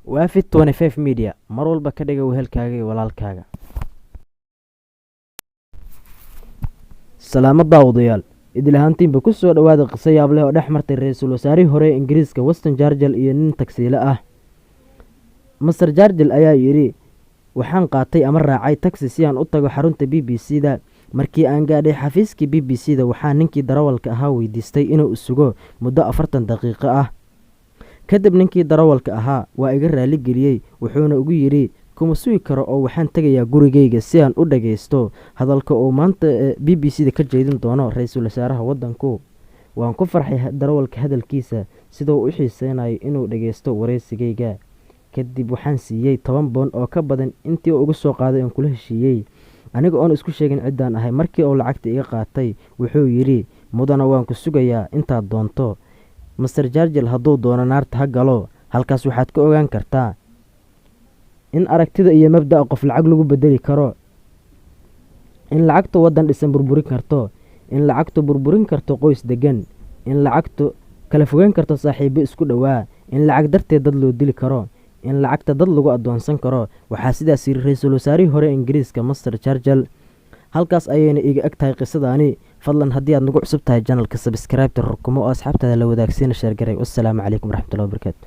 Waafi 25 Media, mar walba ka dhiga wehelkaaga iyo walaalkaaga. Salaamo daawadayaal, idil ahaantiinba ku soo dhowaada qiso yaab leh oo dhex martay ra-iisul wasaarihii hore ee Ingiriiska Winston Churchill iyo nin tagsiile ah. Master Churchill ayaa yidhi, waxaan qaatay ama raacay taxi si aan u tago xarunta BBC da. Markii aan gaadhay xafiiskii BBC da, waxaa ninkii darawalka ahaa weydiistay inuu isugo muddo 40 daqiiqo ah. Kadib ninkii darawalka ahaa waa iga raaligeliyey, wuxuuna ugu yidhi, kuma sugi karo oo waxaan tegayaa gurigeyga si aan u dhageysto hadalka uu maanta BBC da ka jeedin doono ra-iisul wasaaraha waddanku. Waan ku farxay darawalka hadalkiisa, sida uu u xiiseynayo inuu dhageysto wareysigayga. Kadib waxaan siiyey 10 boon oo ka badan intii uu ugu soo qaaday oon kula heshiiyey, aniga oon isku sheegin ciddaan ahay. Markii uu lacagta iga qaatay, wuxuu yidhi, mudana, waan ku sugayaa intaad doonto. Master Churchill hadduu doono naarta ha galo. Halkaas waxaad ka ogaan kartaa in aragtida iyo mabda'a qof lacag lagu bedeli karo, in lacagtu waddan dhisan burburin karto, in lacagtu burburin karto qoys degan, in lacagtu kala fogeyn karto saaxiibo isku dhowaa, in lacag darteed dad loo dili karo, in lacagta dad lagu addoonsan karo. Waxaa sidaas yidhi ra-iisul wasaarihii hore Ingiriiska Master Churchill. Halkaas ayayna iiga eg tahay qisadaani. Fadlan, haddii aad nagu cusub tahay channelka, subscribe-ta rukumo oo asxaabtaada la wadaagsiina share garay. Wassalaamu calaykum waraxmatullahi wabarakaatu.